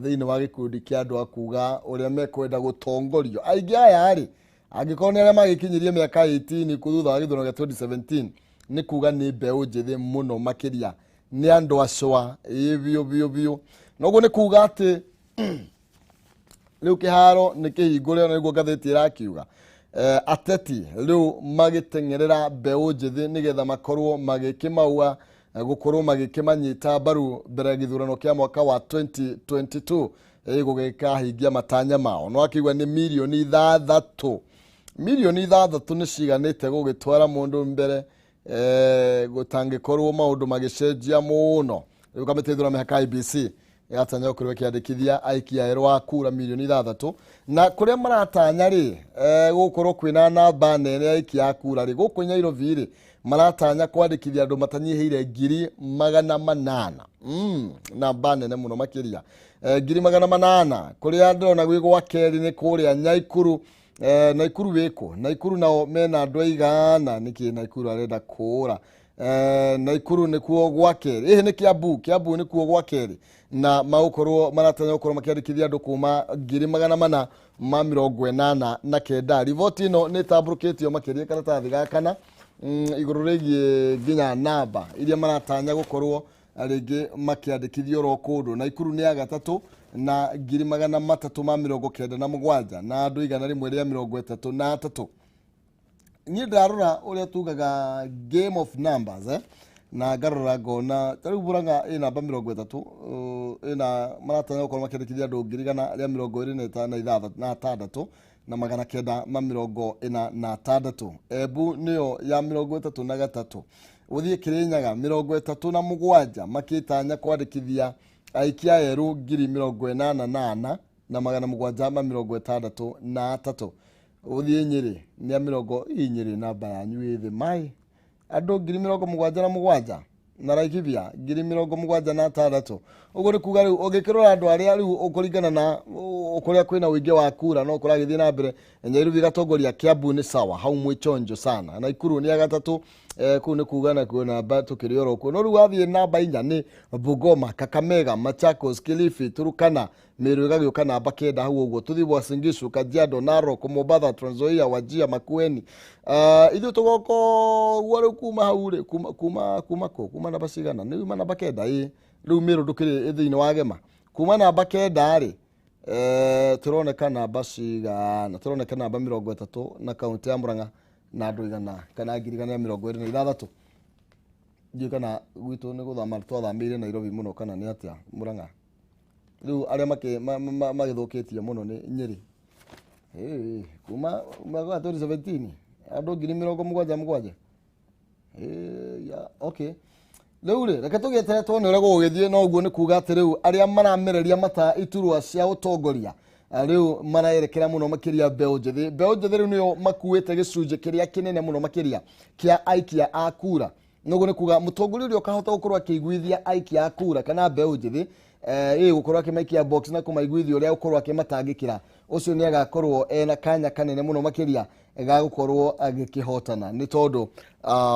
thĩinĩ wa gĩkundi kĩa andũ a kuga ũrĩa mekwenda gũtongorio. Aingĩ aya rĩ, angĩkorwo nĩ arĩa magĩkinyirie mĩaka 18 thutha wa gĩthurano gĩa 2017, nĩ kuga nĩ mbeũ njĩthĩ mũno makĩria, nĩ andũ acwa ĩ biũ biũ biũ. Noguo nĩ kuga atĩ rĩu kĩharo nĩ kĩhingũre, na nĩguo ngathĩti ĩrakiuga. Ateti rĩu magĩteng'erera mbeũ njĩthĩ nĩgetha makorwo magĩkĩmaua, gũkorwo magĩkĩmanyita mbaru mbere ya gĩthurano kĩa mwaka wa 2022 gũgĩkahingia matanya mao. No akiuga nĩ 6 milioni, 6 milioni nĩ ciganĩte gũgĩtwara mũndũ mbere, gũtangĩkorwo maũndũ magĩcenjia mũno. Rĩu kamĩtĩ ithurano mĩhaka IBC ĩratanya gũkorwo ĩkĩandĩkithia aikia erũ a kura 6 milioni, na kũrĩa maratanya rĩ, gũkorwo kwĩna namba nene ya aikia a kura rĩ, gũkũ Nairobi rĩ maratanya kwandĩkithia andũ matanyihĩire 800,000. Namba nene mũno makĩria, 800,000. Kũrĩa ndĩrona gwĩ gwa kerĩ nĩ kũrĩa Nyaikuru. Naikuru wĩkũ? Naikuru nao mena andũ aigana? Nĩkĩ Naikuru arenda kũũra? Naikuru nĩkuo gwa kerĩ, ĩhĩ nĩ Kiambu. Kiambu nĩkuo gwa kerĩ, na magũkorwo maratanya gũkorwo makĩandĩkithia andũ kuma 489,000. Riboti ĩno nĩ ĩtambũrũkĩtio makĩria karatathi ga kana, igũrũ rĩgiĩ nginya namba iria maratanya gũkorwo rĩngĩ makĩandĩkithio oro kũndũ. Naikuru nĩ ya gatatũ na 397,000 na andũ 133. Niĩ ndarora ũrĩa tugaga game of numbers, na ngarora ngona ta rĩu Murang'a ĩ namba 30, ĩna maratanya gũkorwo makĩandĩkithia andũ 126,946. Embu nĩyo ya 33. Ũthiĩ Kĩrĩnyaga 37, makĩtanya kwandĩkithia aikia erũ 88,763. Ũthiĩ Nyĩrĩ nĩ a mĩrongo ĩ Nyĩrĩ namba yanyu ĩ thĩ mai, andũ 77,000, na Laikipia 76,000. Ũguo nĩ kuga rĩu ũngĩkĩrora andũ arĩa rĩu ũkũringana na kũrĩa kwĩna ũingĩ wa kura no kũragĩthiĩ na mbere, Nairobi ĩgatongoria, Kiambu nĩ sawa hau mwĩchonjo sana, Naikuru nĩ ya gatatũ, kũu nĩ kuga nakuo namba tũkĩrĩ oro kuo. No rĩu wathiĩ namba inya nĩ Bungoma, Kakamega, Machakos, Kilifi, Turukana, Meru ĩgagĩũka namba 9 hau ũguo. Tũthiĩ Uasin Gishu, Kajiado, Narok, Mombatha, Trans Nzoia, Wajir, Makueni. Ithuĩ tũgoka ũguo rĩu kuma hau rĩ, kuma kũ, kuma namba cigana? Nĩ uma namba 9 ĩ rĩu Meru ndũkĩrĩ thĩinĩ wa gema. Kuma namba 9 rĩ, tũroneka namba cigana? Tũroneka namba 30 na kaũntĩ ya Murang'a na andũ igana kana 126,000. Ndiũĩ kana gwitũ nĩ gũthama twathamĩire Nairobi mũno kana nĩ atĩa. Murang'a Rĩu arĩa magĩthũkĩtie mũno nĩ Nyĩrĩ. Ĩĩ, kuma mwaka wa 2017 andũ 77,000. Ĩĩ, ya, okay. Rĩu rĩ, reke tũgĩetere tuone ũrĩa gũgũgĩthiĩ. No ũguo nĩ kuga atĩ rĩu arĩa maramereria mata iturwa cia ũtongoria, rĩu maraerekera mũno makĩria mbeũ njĩthĩ. Mbeũ njĩthĩ rĩu nĩo makuĩte gĩcunjĩ kĩrĩa kĩnene mũno makĩria kĩa aikia a kura. Noguo nĩ kuga mũtongoria ũrĩa ũkahota gũkorwo akĩiguithia aikia a kura kana mbeũ njĩthĩ, ĩ gũkorwo akĩmaikia box na kũmaiguithia ũrĩa gũkorwo akĩmatangĩkĩra, ũcio nĩ agakorwo ena kanya kanene mũno makĩria ga gũkorwo agĩkĩhotana, nĩ tondũ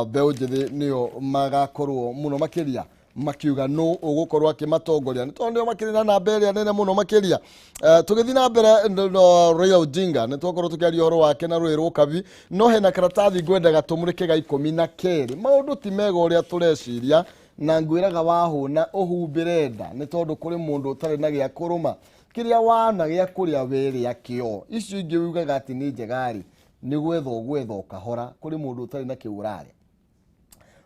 mbeũ njĩthĩ nĩo magakorwo mũno makĩria makiuga nũ ũgũkorwo akĩmatongoria, nĩ tondũ nĩo makĩrĩ na namba ĩrĩa nene mũno makĩria. Tũgĩthiĩ na mbere, no Raila Odinga nĩ twakorwo tũkĩaria ũhoro wake na rũĩ rũkabi, no hena karatathi ngwendaga tũmũrĩke ga 12. Maũndũ ti mega ũrĩa tũreciria, na ngwĩraga wahũna ũhumbĩre nda, nĩ tondũ kũrĩ mũndũ ũtarĩ na gĩa kũrũma. Kĩrĩa wana gĩa kũrĩa werĩa kĩo, icio ingĩ ugaga atĩ nĩ njega rĩ, nĩ gwetha ũgwetha o kahora. Kũrĩ mũndũ ũtarĩ na kĩu ũrarĩa.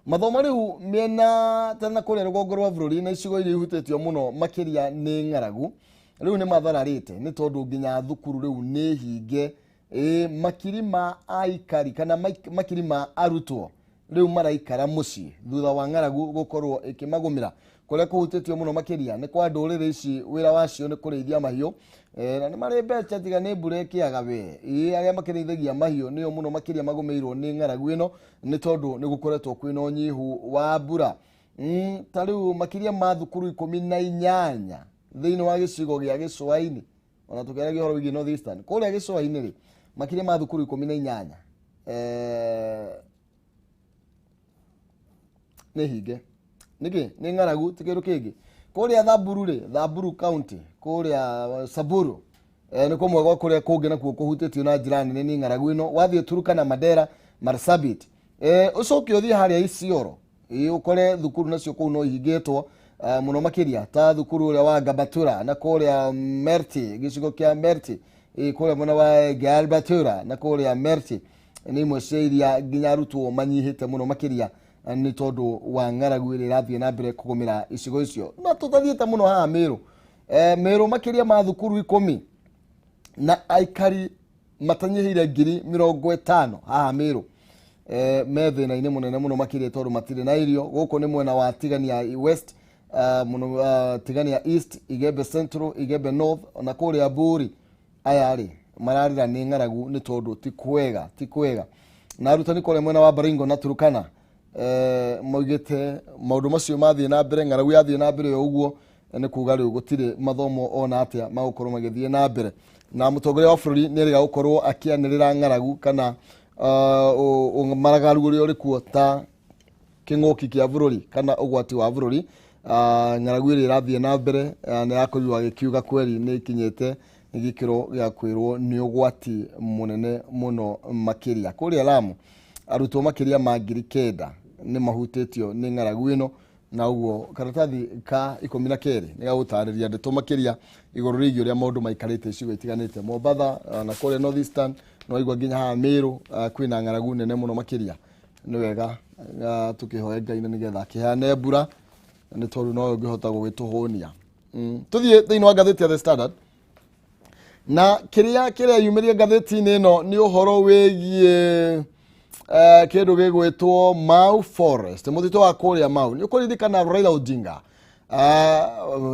Mathomo rĩu mĩena tena kũrĩa rũgongo rwa bũrũri na icigo iria ihutĩtio mũno makĩria nĩ ng'aragu rĩu nĩ mathararĩte, nĩ tondũ nginya thukuru rĩu nĩ hinge. Ĩ makiri ma aikari kana makiri ma arutwo rĩu maraikara mũciĩ thutha wa ng'aragu gũkorwo ĩkĩmagũmĩra. Kũrĩa kũhutĩtio mũno makĩria nĩ kwa ndũrĩrĩ ici wĩra wacio nĩ kũrĩithia mahiũ, na nĩ marĩ mbeca tiga nĩ mbura ĩkĩaga we. Ĩ arĩa makĩrĩithagia mahiũ nĩo mũno makĩria magũmĩirwo nĩ ng'aragu ĩno, nĩ tondũ nĩ gũkoretwo kwĩna ũnyihu wa mbura. Ta rĩu makĩria ma thukuru 18 thĩinĩ wa gĩcigo gĩa gĩcũa-inĩ, ona tũkĩaragia ũhoro wĩgiĩ North Eastern, kũrĩa gĩcũa-inĩ rĩ, makĩria ma thukuru 18 nĩ hinge. Nĩkĩ? Nĩ ng'aragu, ti kĩndũ kĩngĩ. Kũrĩa Thamburu rĩ, Thamburu County, kũrĩa Samburu, nĩ kũmwe gwa kũrĩa kũngĩ nakuo kũhutĩtio na njĩra nene nĩ ng'aragu ĩno. Wathiĩ Turkana, Mandera, Marsabit, ũcoke ũthiĩ harĩa Isiolo, ũkore thukuru nacio kũu no ihingĩtwo, mũno makĩria ta thukuru ũrĩa wa Gabatura na kũrĩa Merti, gĩcigo kĩa Merti, kũrĩa mwena wa Gabatura na kũrĩa Merti nĩ imwe cia iria nginya arutwo manyihĩte mũno makĩria nĩ tondũ wa ng'aragu ĩrĩa ĩrathiĩ na mbere kũgũmĩra icigo icio. No tũtathiĩte mũno haha Meru, Meru makĩria ma thukuru 10 na aikari matanyihĩire 50,000 haha Meru, me thĩna-inĩ mũnene mũno makĩria tondũ matirĩ na irio. Gũkũ nĩ mwena wa Tigania West, mũno, Tigania East, Igembe Central, Igembe North na kũrĩa Mburi. Aya rĩ mararĩra nĩ ng'aragu nĩ tondũ ti kwega, ti kwega. Na arutani kũrĩa mwena wa Baringo na Turkana, maugĩte maũndũ macio mathiĩ na mbere, ng'aragu yathiĩ na mbere o ũguo, nĩ kuga rĩu gũtirĩ mathomo ona atĩa magũkorwo magĩthiĩ na mbere. Na mũtongoria wa bũrũri nĩ erĩga gũkorwo akĩanĩrĩra ng'aragu kana maragaru ũrĩa ũrĩ kuo ta kĩng'ũki kĩa bũrũri kana ũgwati wa bũrũri. Ng'aragu ĩrĩa ĩrathiĩ na mbere, nĩ yakorirwo agĩkiuga kweri nĩ ĩkinyĩte gĩkĩro gĩa kwĩrwo nĩ ũgwati mũnene mũno makĩria. Kũrĩa Lamu arutwo makĩria ma 9,000 nĩ mahutĩtio nĩ ng'aragu ĩno, na ũguo karatathi ka 12 nĩ gagũtarĩria ndeto makĩria igũrũ rĩgiĩ ũrĩa maũndũ maikarĩte icigo itiganĩte. Mombatha, na kũrĩa North Eastern no waigua nginya haha Meru, kwĩna ng'aragu nene mũno makĩria. Nĩ wega tũkĩhoe Ngai na nĩgetha akĩheane mbura, nĩ tondũ nowe ũngĩhota gũgĩtũhũnia. Tũthiĩ thĩinĩ wa ngathĩti ya The Standard, na kĩrĩa kĩreyumĩria ngathĩti-inĩ ĩno nĩ ũhoro wĩgiĩ kĩndũ gĩgwĩtwo Mau Forest, mũtitũ wa kũrĩa Mau. Nĩ ũkũririkana Raila Odinga,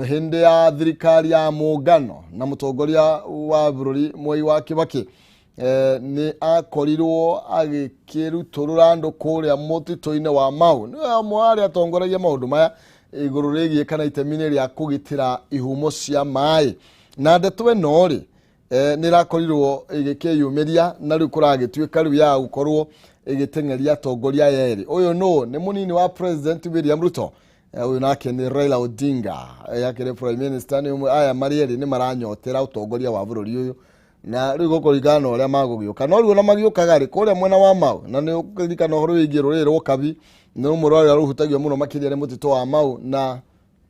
hĩndĩ ya thirikari ya mũngano na mũtongoria wa bũrũri Mwai wa Kibaki, nĩ akorirwo agĩkĩrutũrũra andũ kũrĩa mũtitũ-inĩ wa Mau. Nĩwe ũmwe wa arĩa atongoragia maũndũ maya igũrũ rĩgiĩ kana itemi-inĩ rĩa kũgitĩra ihumo cia maĩ. Na ndeto ĩno rĩ, nĩ ĩrakorirwo ĩgĩkĩyumĩria na rĩu kũragĩtuĩka rĩu ya gũkorwo ĩgĩteng'eria atongoria aya erĩ. Ũyũ nũ? Nĩ mũnini wa President William Ruto, ũyũ nake nĩ Raila Odinga, akĩrĩ Prime Minister. Nĩ ũmwe aya marĩ erĩ nĩ maranyotera ũtongoria wa bũrũri ũyũ, na rĩu gũkũringana na ũrĩa magũgĩũka. No rĩu ona magĩũkaga rĩ, kũrĩa mwena wa Mau, na nĩ ũkũririkana ũhoro wĩgiĩ rũrĩrĩ rwa Kabi, nĩ rũmwe rwa rũrĩa rũhutagio mũno makĩria nĩ mũtitũ wa Mau na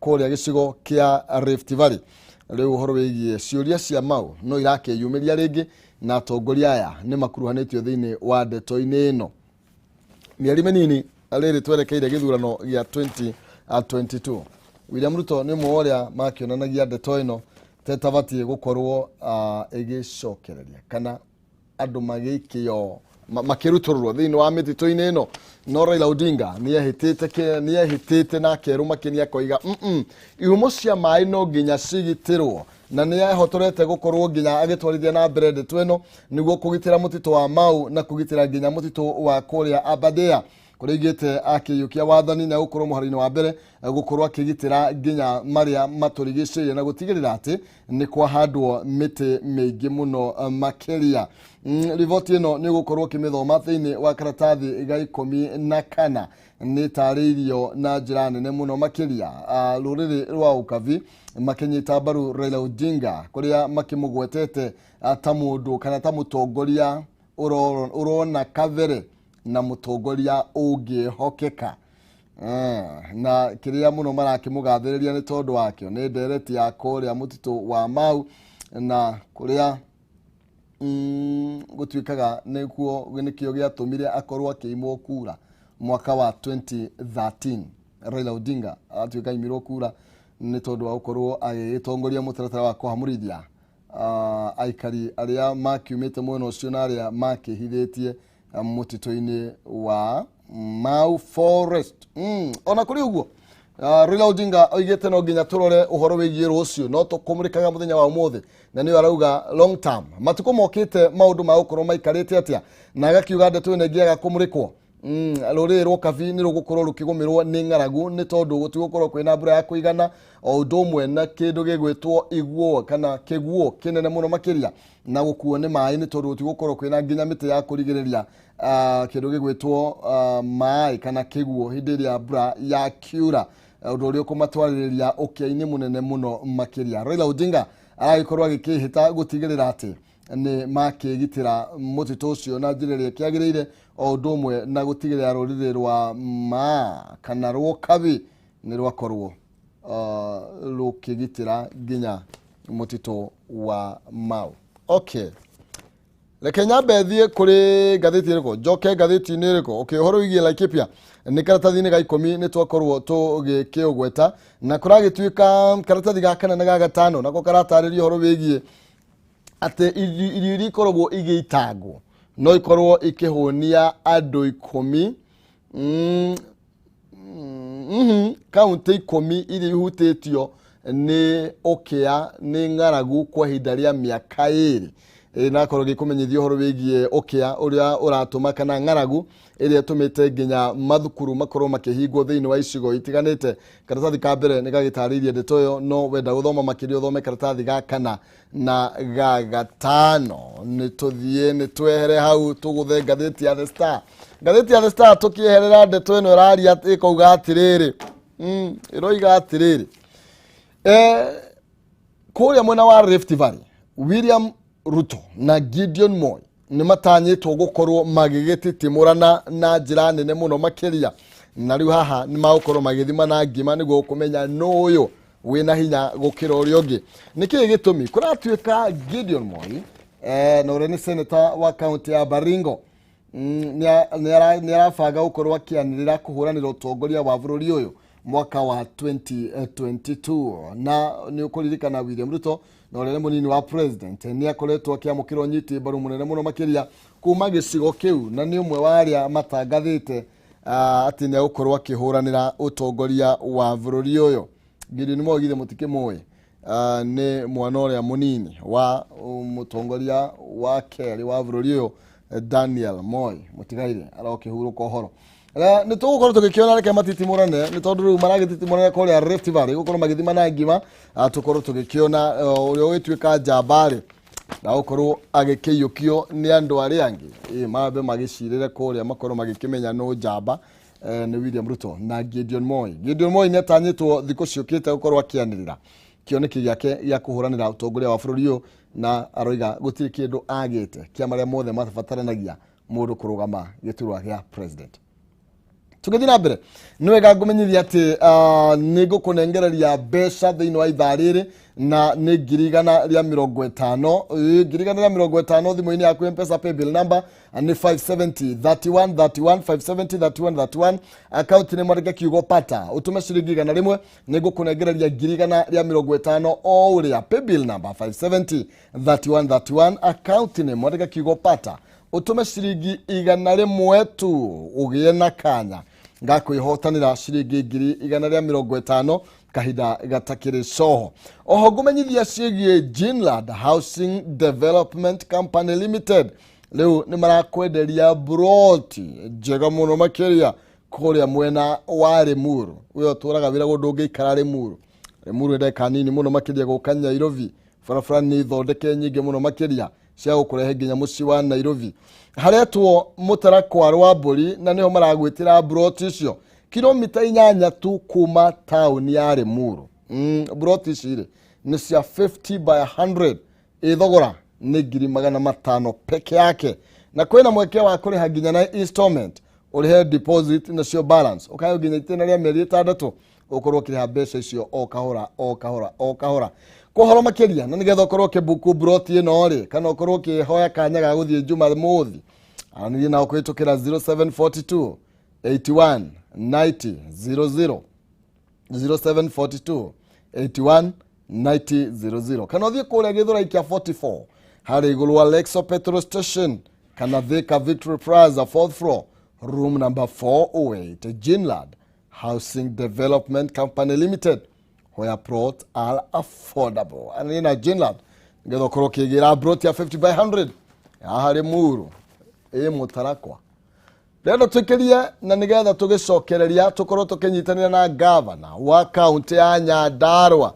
kũrĩa gĩcigo kĩa Rift Valley. Rĩu ũhoro wĩgiĩ ciũria cia Mau no irakĩyumĩria rĩngĩ, na atongoria aya nĩ makuruhanĩtio thĩinĩ wa ndeto-inĩ ĩno. Mĩeri mĩnini rĩrĩ twerekeire gĩthurano gĩa 2022. William Ruto nĩ ũmwe wa ũrĩa makĩonanagia ndeto ĩno ta ĩtabatiĩ gũkorwo ĩgĩcokereria kana andũ magĩikio makĩrutũrũrwo thĩinĩ wa mĩtitũ-inĩ ĩno. No Raila Odinga nĩehĩtĩte na akerũma kĩni akoiga ihumo cia maĩ no nginya cigitĩrwo, na nĩehotorete gũkorwo nginya agĩtwarithia na mbere ndeto ĩno nĩguo kũgitĩra mũtitũ wa Mau na kũgitĩra nginya mũtitũ wa kũrĩa Aberdare kũrĩa aigĩte akĩiyũkia wathani na gũkorwo mũhari-inĩ wa mbere gũkorwo akĩgitĩra nginya marĩa matũrigicĩirie na gũtigĩrĩra atĩ nĩ kwahandwo mĩtĩ mĩingĩ mũno makĩria. Riboti ĩno nĩ ũgũkorwo ũkĩmĩthoma thĩinĩ wa karatathi ga 14, nĩ ĩtarĩirio na njĩra nene mũno makĩria. Rũrĩrĩ rwa Ũkabi makĩnyita mbaru Raila Odinga kũrĩa makĩmũgwetete ta mũndũ kana ta mũtongoria ũrona kabere na mũtongoria ũngĩhokeka. Na kĩrĩa mũno marakĩmũgathĩrĩria nĩ tondũ wakĩo nĩ ndereti ya kũrĩa mũtitũ wa Mau na kũrĩa gũtuĩkaga nĩkuo nĩkĩo gĩatũmire akorwo akĩimwo kura mwaka wa 2013. Raila Odinga atuĩka aimirwo kura nĩ tondũ wa gũkorwo agĩgĩtongoria mũtaratara wa kũhamũrithia aikari arĩa makiumĩte mwena ũcio na arĩa makĩhithĩtie mũtitũ-inĩ wa Mau Forest. Ona kũrĩ ũguo Raila Odinga oigĩte no nginya tũrore ũhoro wĩgiĩ rũciũ, no tũkũmũrĩkaga mũthenya wa ũmũthĩ, na nĩyo arauga long term matukũ mokĩte maũndũ ma gũkorwo maikarĩte atĩa, na agakiuga ndeto ĩno ĩngĩaga kũmũrĩkwo rũrĩrĩ rwa Ũkabi nĩ rũgũkorwo rũkĩgũmĩrwo nĩ ng'aragu nĩ tondũ gũtigũkorwo kwĩna mbura ya kũigana, o ũndũ ũmwe na kĩndũ gĩgwĩtwo iguo kana kĩguo kĩnene mũno makĩria na gũkuo nĩ maĩ nĩ tondũ gũtigũkorwo kwĩna nginya mĩtĩ ya kũrigĩrĩria kĩndũ gĩgwĩtwo maĩ kana kĩguo hĩndĩ ĩrĩa mbura yakiura, ũndũ ũrĩa ũkũmatwarĩrĩria ũkĩa-inĩ mũnene mũno makĩria. Raila Odinga aragĩkorwo agĩkĩhĩta gũtigĩrĩra atĩ nĩ makĩgitĩra mũtitũ ũcio na njĩra ĩrĩa ĩkĩagĩrĩire, o ũndũ ũmwe na gũtigĩrĩra rũrĩrĩ rwa Maa kana rwa Ũkabi nĩ rwakorwo rũkĩgitĩra nginya mũtitũ wa Mau. Okay, reke nyambe thiĩ kũrĩ ngathĩti ĩrĩkũ, njoke ngathĩti-inĩ ĩrĩkũ. Okay, ũhoro wĩgiĩ Laikipia nĩ karatathi-inĩ ga 10 nĩ twakorwo tũgĩkĩũgweta, na kũragĩtuĩka karatathi ga 4 na ga 5 nako karatarĩria ũhoro wĩgiĩ atĩ irio iria ikoragwo igĩitangwo no ikorwo ikĩhũnia andũ 10 kaunti 10 iria ihutĩtio nĩ ũkĩa nĩ ng'aragu kwa ihinda rĩa mĩaka 2. Nakorwo gĩkũmenyithia ũhoro wĩgiĩ ũkĩa ũrĩa ũratũma kana ng'aragu ĩrĩa ĩtũmĩte nginya mathukuru makorwo makĩhingwo thĩinĩ wa icigo itiganĩte. Karatathi ka mbere nĩ gagĩtarĩirie ndeto ĩyo, no wenda gũthoma makĩria ũthome karatathi ga 4 na ga 5. Nĩ tũthiĩ nĩ twehere hau tũgũthe ngathĩti ya The Star. Ngathĩti ya The Star tũkĩeherera ndeto ĩno ĩraria ĩkauga atĩrĩrĩ, ĩroiga atĩrĩrĩ, kũrĩa mwena wa Rift Valley William Ruto na Gideon Moi nĩ matanyĩtwo gũkorwo magĩgĩtitimũrana na njĩra nene mũno makĩria, na rĩu haha nĩ magũkorwo magĩthima na ngima nĩguo kũmenya nũ ũyũ wĩna hinya gũkĩra ũrĩa ũngĩ. Nĩkĩĩ gĩtũmi kũratuĩka Gideon Moi na ũrĩa nĩ senator wa kaunti ya Baringo nĩ arabanga gũkorwo akĩanĩrĩra kũhũranĩra ũtongoria wa bũrũri ũyũ mwaka wa 2022, na nĩ ũkũririkana William Ruto na ũrĩa nĩ mũnini wa president nĩ akoretwo akĩamũkĩra ũnyiti mbaru mũnene mũno makĩria kuma gĩcigo kĩu, na nĩ ũmwe wa arĩa matangathĩte atĩ nĩ egũkorwo akĩhũranĩra ũtongoria wa bũrũri ũyũ. Gideon Moi githĩ mũtikĩmũĩ, nĩ mwana ũrĩa mũnini wa mũtongoria wa kerĩ wa bũrũri ũyũ Daniel Moi mũtigaire arokĩhurũka ũhoro. Nĩ tũgũkorwo tũgĩkĩona reke matitimũrane nĩ tondũ rĩu maragĩtitimũrana kũrĩa Rift Valley gũkorwo magĩthima na ngima, tũkorwo tũgĩkĩona ũrĩa ũgĩtuĩka njamba-rĩ na gũkorwo agĩkĩiyũkio nĩ andũ arĩa angĩ, mambe magĩcirĩre kũrĩa makorwo magĩkĩmenya nũ njamba nĩ William Ruto na Gideon Moi. Gideon Moi nĩ atanyĩtwo thikũ ciũkĩte gũkorwo akĩanĩrĩra kĩoneki gĩake gĩa kũhũranĩra ũtongoria wa bũrũri ũyũ, na aroiga gũtirĩ kĩndũ agĩte kĩa marĩa mothe mabataranagia mũndũ kũrũgama gĩturwa gĩa president. Tũgĩthiĩ na mbere, nĩ wega ngũmenyithia atĩ nĩ ngũkũnengereria mbeca thĩinĩ wa ithaa rĩrĩ, na nĩ 150,000, 150,000 thimũ-inĩ yaku. Mpesa paybill number nĩ 570 31 31, 570 31 31. Akaunti nĩ mwandĩke kiugo pata, ũtũme ciringi 100, nĩ ngũkũnengereria 150,000 o ũrĩa. Paybill number 570 31 31, akaunti nĩ mwandĩke kiugo pata, ũtũme ciringi 100 tu, ũgĩe na kanya gakwĩhotanĩra ciringi 150,000 kahinda gatakĩrĩ coho. Oho ngũmenyithia ciĩgiĩ Ginland Housing Development Company Limited, rĩu nĩ marakwenderia broti njega mũno makĩria kũrĩa mwena wa Limuru. We ũtũraga wĩra kũndũ ũngĩikara Limuru, Limuru nĩ ndagĩka nini mũno makĩria gũka Nairobi. Barabara nĩ thondeke nyingĩ mũno makĩria cia gũkũrehe nginya mũciĩ wa Nairobi. Haretwo Mũtarakwa rwa Mbũri, na nĩho maragwĩtĩra broti icio, kilomita 8 tu kuma taũni ya Limuru. Broti ici rĩ nĩ cia 50 by 100, ĩ thogora nĩ 500,000 peke yake, na kwĩna mweke wa kũrĩha nginya na installment, ũrĩhe deposit nacio balance ũkayo nginya itĩna rĩa mĩeri 6, ũkorwo ũkĩrĩha mbeca icio o kahora o kahora o kahora. Kwa ũhoro makĩria, na nĩgetha ũkorwo ũkĩbuku broti ĩno rĩ, kana ũkorwo ũkĩhoya kanya ga gũthiĩ Jumamothi, aranĩria nao kũhĩtũkĩra 0742 81 90 00, 0742 81 90 00, kana ũthiĩ kũrĩa Gĩthũrai kĩa 44 harĩa igũrũ wa Lexo petrol station, kana Thika Victory Plaza, fourth floor, room number 408. Ginland Housing Development Company Limited, where plots are affordable. Anĩ na Ginland nĩgetha ũkorwo ũkĩgĩra broti ya 50 by 100 haha Limuru, ĩ Mũtarakwa. Rĩrenda twĩkĩrie, na nĩgetha tũgĩcokereria tũkorwo tũkĩnyitanĩra na gavana wa kaunti ya Nyandarua,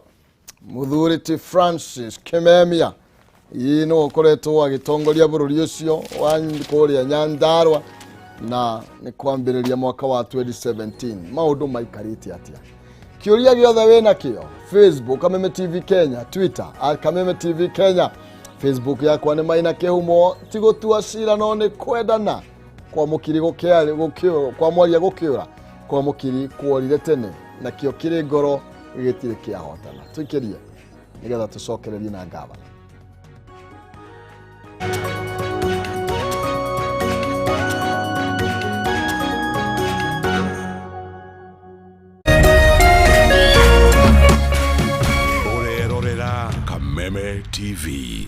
mũthuri ti Francis Kimemia. Ii nĩwe ũkoretwo agĩtongoria bũrũri ũcio wa kũrĩa Nyandarua, na nĩ kwambĩrĩria mwaka wa 2017. Maũndũ maikarĩte atĩa? Kĩũria gĩothe wĩna kĩo, Facebook Kameme TV Kenya, Twitter at Kameme TV Kenya, Facebook yakwa nĩ Maina Kĩhumo. Ti gũtua cira no nĩ kwendana, kwa mũkiri kwa mwaria gũkĩũra, kwa mũkiri kuorire tene, nakĩo kĩrĩ ngoro gĩtirĩ kĩahotana. Tũikĩrie nĩgetha tũcokererie na gavana. Ũrerorera Kameme TV.